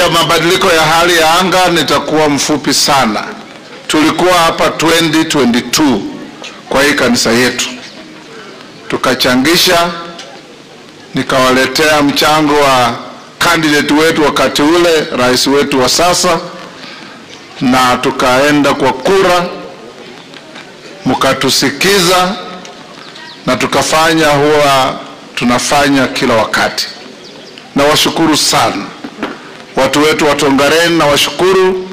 ya mabadiliko ya hali ya anga nitakuwa mfupi sana. Tulikuwa hapa 2022 kwa hii kanisa yetu, tukachangisha, nikawaletea mchango wa candidate wetu wakati ule, rais wetu wa sasa, na tukaenda kwa kura, mkatusikiza na tukafanya huwa tunafanya kila wakati. Na washukuru sana watu wetu wa Tongaren, na washukuru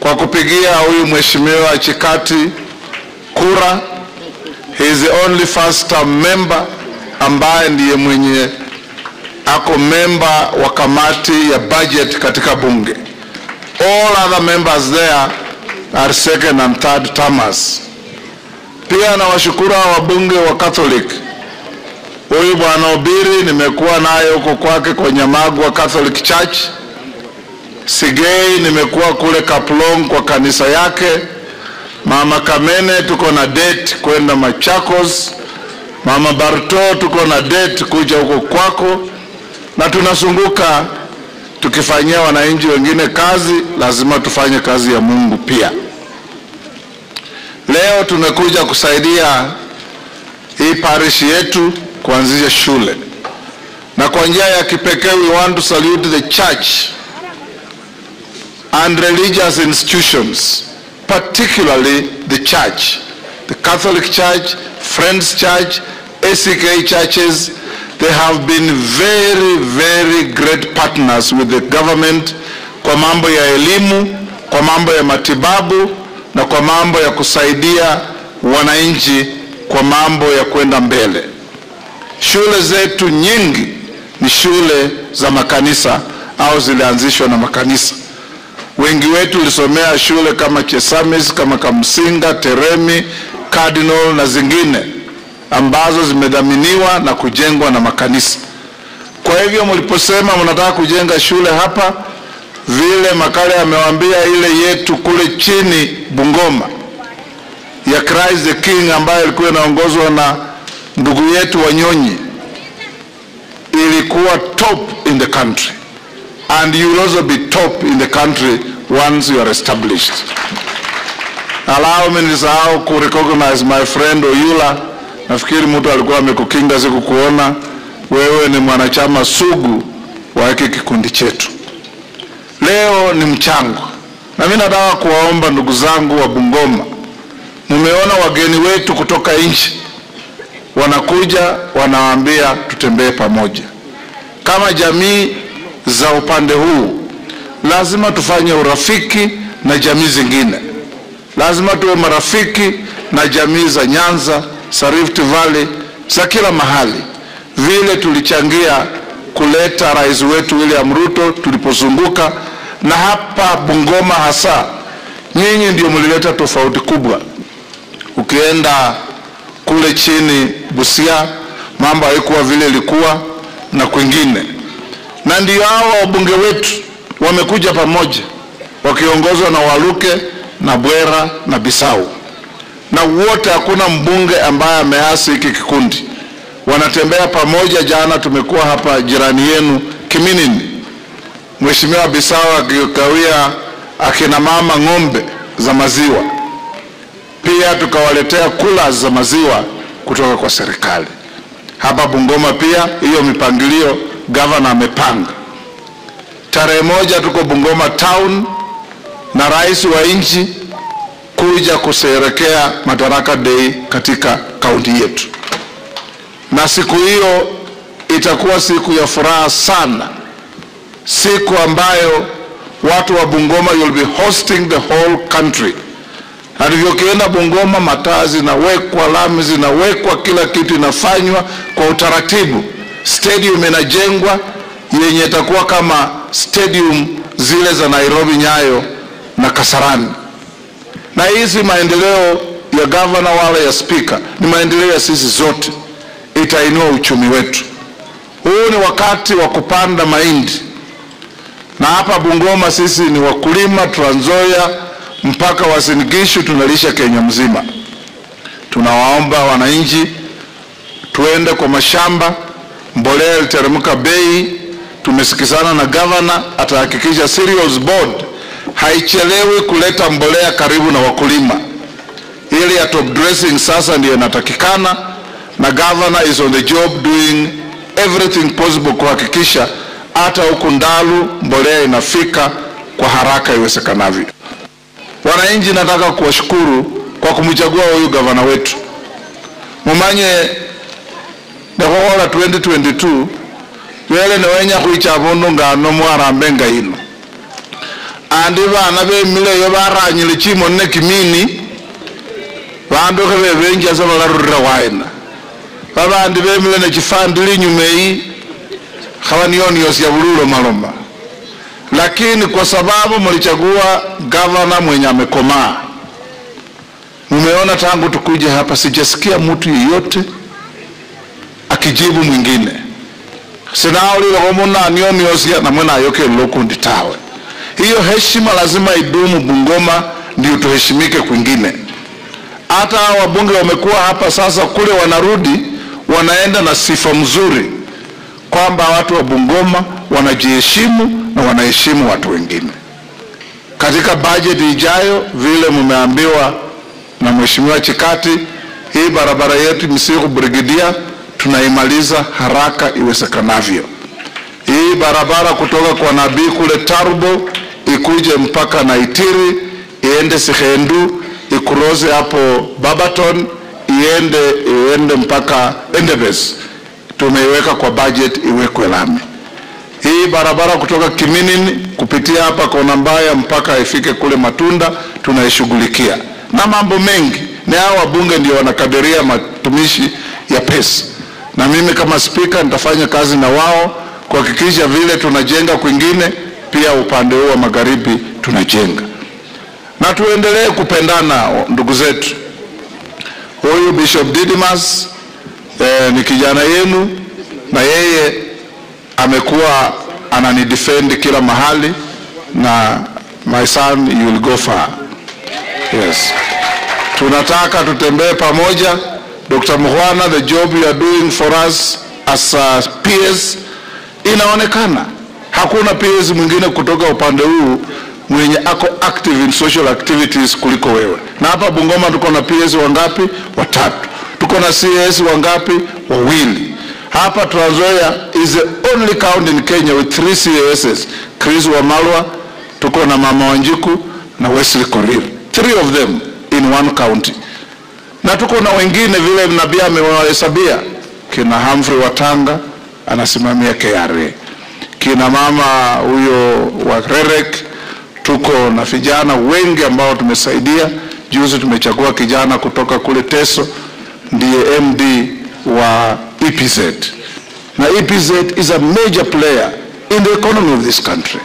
kwa kupigia huyu mheshimiwa Chikati kura. He is the only first term member ambaye ndiye mwenye ako member wa kamati ya budget katika bunge. All other members there are second and third termers. Pia na washukuru wabunge wa Catholic. Huyu bwana Obiri nimekuwa naye huko kwake kwa Nyamagwa Catholic Church. Sigei nimekuwa kule Kaplong kwa kanisa yake. Mama Kamene tuko na date kwenda Machakos. Mama Barto tuko na date kuja huko kwako. Na tunazunguka tukifanyia wananchi wengine kazi, lazima tufanye kazi ya Mungu pia. Leo tumekuja kusaidia hii parish yetu kuanzisha shule. Na kwa njia ya kipekee we want to salute the church and religious institutions, particularly the church, the Catholic Church, Friends Church, ACK churches. They have been very, very great partners with the government kwa mambo ya elimu, kwa mambo ya matibabu na kwa mambo ya kusaidia wananchi kwa mambo ya kwenda mbele. Shule zetu nyingi ni shule za makanisa au zilianzishwa na makanisa. Wengi wetu tulisomea shule kama Chesamis, kama Kamsinga, Teremi, Cardinal na zingine ambazo zimedhaminiwa na kujengwa na makanisa. Kwa hivyo mliposema mnataka kujenga shule hapa, vile Makale amewaambia ile yetu kule chini Bungoma ya Christ the King ambayo ilikuwa inaongozwa na ndugu yetu Wanyonyi, ilikuwa top in the country, and you will also be top in the country once you are established. Allow me nisahau ku recognize my friend Oyula. Nafikiri mtu alikuwa amekukinga siku kuona wewe ni mwanachama sugu wa hiki kikundi chetu. Leo ni mchango, na mimi nataka kuwaomba ndugu zangu wa Bungoma. Mmeona wageni wetu kutoka nchi wanakuja, wanawaambia tutembee pamoja. Kama jamii za upande huu lazima tufanye urafiki na jamii zingine. Lazima tuwe marafiki na jamii za Nyanza, za Rift Valley, za kila mahali. Vile tulichangia kuleta rais wetu William Ruto tulipozunguka, na hapa Bungoma hasa nyinyi ndio mlileta tofauti kubwa. Ukienda kule chini Busia mambo haikuwa vile ilikuwa na kwingine. Na ndio hao wabunge wetu wamekuja pamoja wakiongozwa na Waluke na Bwera na Bisau, na wote hakuna mbunge ambaye ameasi hiki kikundi. Wanatembea pamoja. Jana tumekuwa hapa jirani yenu Kiminini, Mheshimiwa Bisau akikawia akina mama ng'ombe za maziwa, pia tukawaletea kula za maziwa kutoka kwa serikali. Hapa Bungoma pia hiyo mipangilio governor amepanga. Tarehe 1 tuko Bungoma town na rais wa nchi kuja kusherehekea Madaraka Day katika kaunti yetu. Na siku hiyo itakuwa siku ya furaha sana, siku ambayo watu wa Bungoma you'll be hosting the whole country. Na ndivyo ukienda Bungoma, mataa zinawekwa, lami zinawekwa, kila kitu inafanywa kwa utaratibu. Stadium inajengwa yenye itakuwa kama stadium zile za Nairobi, Nyayo na Kasarani. Na hizi maendeleo ya governor wala ya speaker ni maendeleo ya sisi zote, itainua uchumi wetu. Huu ni wakati wa kupanda mahindi, na hapa Bungoma sisi ni wakulima. Trans Nzoia mpaka Uasin Gishu tunalisha Kenya mzima. Tunawaomba wananchi tuende kwa mashamba, mbolea iliteremka bei, Tumesikizana na governor atahakikisha Cereals Board haichelewi kuleta mbolea karibu na wakulima. Ile ya top dressing sasa ndiyo inatakikana, na governor is on the job doing everything possible kuhakikisha hata huku Ndalu mbolea inafika kwa haraka iwezekanavyo. Wananchi, nataka kuwashukuru kwa kumchagua huyu gavana wetu. Mumanye nekhola 2022 wele newenya khuicha abundu ngano mwarambe nga ino. Andi bana bemileyo baranyile chimoni ne kimini, bandu khebebenja sa balarurira waina. Babandi bemile ne chifandili inyuma eyi khabanioniosia bululo maloma. Lakini kwa sababu mlichagua gavana mwenye amekomaa, mumeona tangu tukuje hapa sijasikia mtu yeyote akijibu mwingine. Sinaulile muna nioniosia na mwena ayoke lokundi tawe. Hiyo heshima lazima idumu Bungoma, ndio tuheshimike kwingine. Hata wabunge wamekuwa hapa sasa, kule wanarudi wanaenda na sifa mzuri kwamba watu wa Bungoma wanajiheshimu na wanaheshimu watu wengine. Katika budget ijayo, vile mumeambiwa na Mheshimiwa Chikati, hii barabara yetu Misiru Brigidia tunaimaliza haraka iwezekanavyo. Hii barabara kutoka kwa Nabii kule Tarbo ikuje mpaka Naitiri, iende Sihendu, ikuroze hapo Babaton, iende mpaka Endebess. Tumeiweka kwa budget iwekwe lami. Hii barabara kutoka Kiminini kupitia hapa Kona Mbaya mpaka ifike kule Matunda tunaishughulikia. Na mambo mengi, ni hao wabunge ndio wanakadiria matumishi ya pesa. Na mimi kama speaker nitafanya kazi na wao kuhakikisha vile tunajenga kwingine pia upande huu wa magharibi tunajenga. Na tuendelee kupendana ndugu zetu. Huyu Bishop Didmus ni kijana yenu, na yeye amekuwa ananidefend kila mahali, na my son, you will go far. Yes. Tunataka tutembee pamoja. Dr. Mukhwana, the job you are doing for us as peers inaonekana. Hakuna peers mwingine kutoka upande huu mwenye ako active in social activities kuliko wewe. Na hapa Bungoma tuko na peers wangapi? Watatu. Tuko na CS wangapi? Wawili. Hapa Trans Nzoia is the only county in Kenya with 3 CASs. Chris Wamalwa, tuko na Mama Wanjiku na Wesley Korir. 3 of them in one county. Na tuko na wengine vile Nabii amewahesabia. Kina Humphrey Watanga anasimamia KRA. Kina mama huyo wa Rerek, tuko na vijana wengi ambao tumesaidia. Juzi tumechagua kijana kutoka kule Teso, ndiye MD wa EPZ. Na EPZ is a major player in the economy of this country.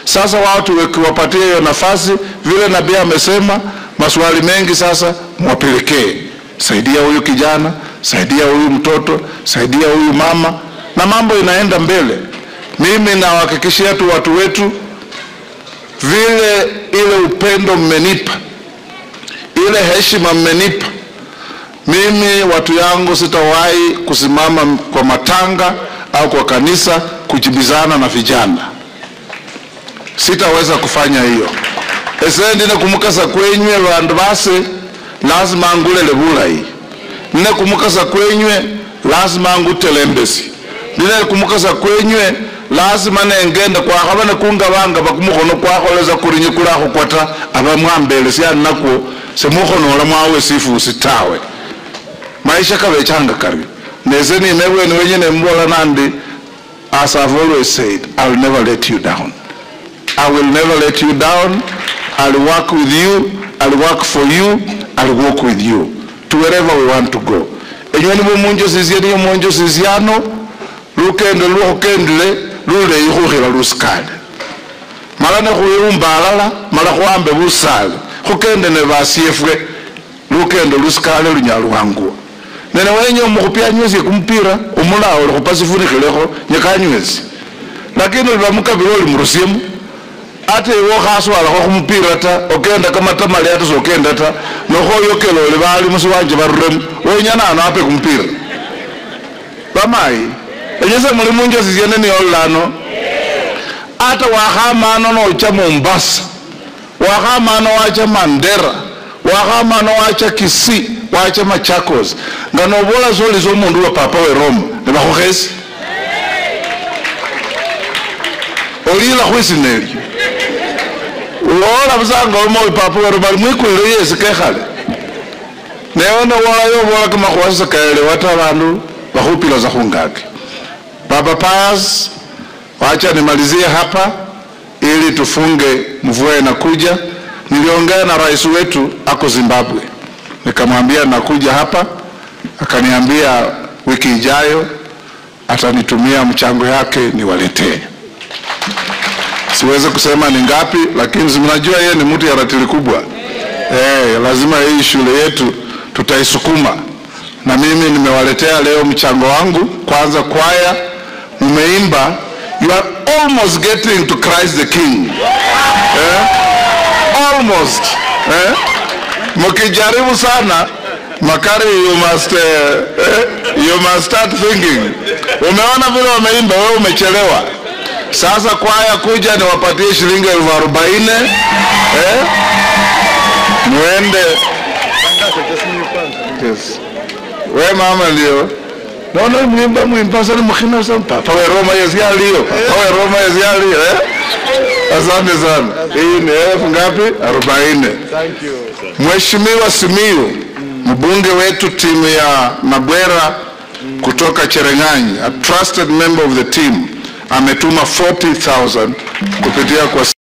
Sasa watu wakiwapatia hiyo nafasi, vile Nabii amesema, maswali mengi sasa mwapelekee. Saidia huyu kijana, saidia huyu mtoto, saidia huyu mama, na mambo inaenda mbele. Mimi nawahakikishia tu watu wetu, vile ile upendo mmenipa, ile heshima mmenipa, mimi watu yangu sitawahi kusimama kwa matanga au kwa kanisa kujibizana na vijana. Sitaweza kufanya hiyo. Esendi nekumukasa kwenywe bandu base lazima angulele bulayi. Nekumukasa kwenywe lazima angutelembesi. Nekumukasa kwenywe lazima nengenda kwa habana kunga banga bakumukhono kwakholeza kurinyi kulakho kwata abamwambele syanakwo semukhono ola mwawe sifusi tawe. Maisha kabechanga kari. Nezeni mebweni wenyene mbola nandi, as I've always said, I'll never let you down. I will never let you down. I'll work with you. I'll work for you. I'll walk with you to wherever we want to go. Enyweni mumunjo sizieni munjo siziano lukendo luhokendle lule ikhukhila lusikale. Mala ne khuyumba alala mala khuambe busale khukende ne basiefwe lukendo lusikale lunyalwangu. Nene wenye mukhupya nywesi kumpira umulao lukhupa sifunikhilekho nyekanywesi. Lakini lubamukabila oli murusiemu. Ate iwo khaswalakho khumupira ta okenda kamatamali ate sokenda ta nokhoyokela oli bali musiwanje baruremo wenyana ano ape kumpira. Bamayi enyese muli munjo sisyene niyolano Ata wahamano nocha Mombasa, wahamano wacha Mandera, wahamano wacha Kisii, wacha Machakos, nganobola zoli zomundu wa Papa we Roma nebakhukhesi olila khwisinelyo ulola busanga omo Papa we Roma mwikulile yesi kekhale newe nowolayo obola kamakhuwa sekaelewa ta bandu bakhupila za khungaki. Baba Pius, wacha nimalizie hapa ili tufunge, mvua inakuja. Niliongea na rais wetu ako Zimbabwe, nikamwambia nakuja hapa, akaniambia wiki ijayo atanitumia mchango yake niwaletee. Siwezi kusema ni ngapi, lakini mnajua yeye ni mtu ya ratili kubwa. Lazima hii shule yetu tutaisukuma. Na mimi nimewaletea leo mchango wangu. Kwanza kwaya mmeimba, you are almost getting to Christ the King. Almost. Mkijaribu sana Makari, you must start thinking. Umeona vile wameimba, wewe umechelewa. Sasa kwaya kuja niwapatie shilingi 40,000. Muende. Yes. We mama ndio. Naona mwimba sana mkhina sana. Papa we Roma yesi alio. Papa we Roma yesi alio, Asante sana. Hii ni elfu ngapi? 40. Thank you. Mheshimiwa Simiyu, mbunge wetu timu ya Mabwera kutoka Cherengani, a trusted member of the team, ametuma 40,000 kupitia kwa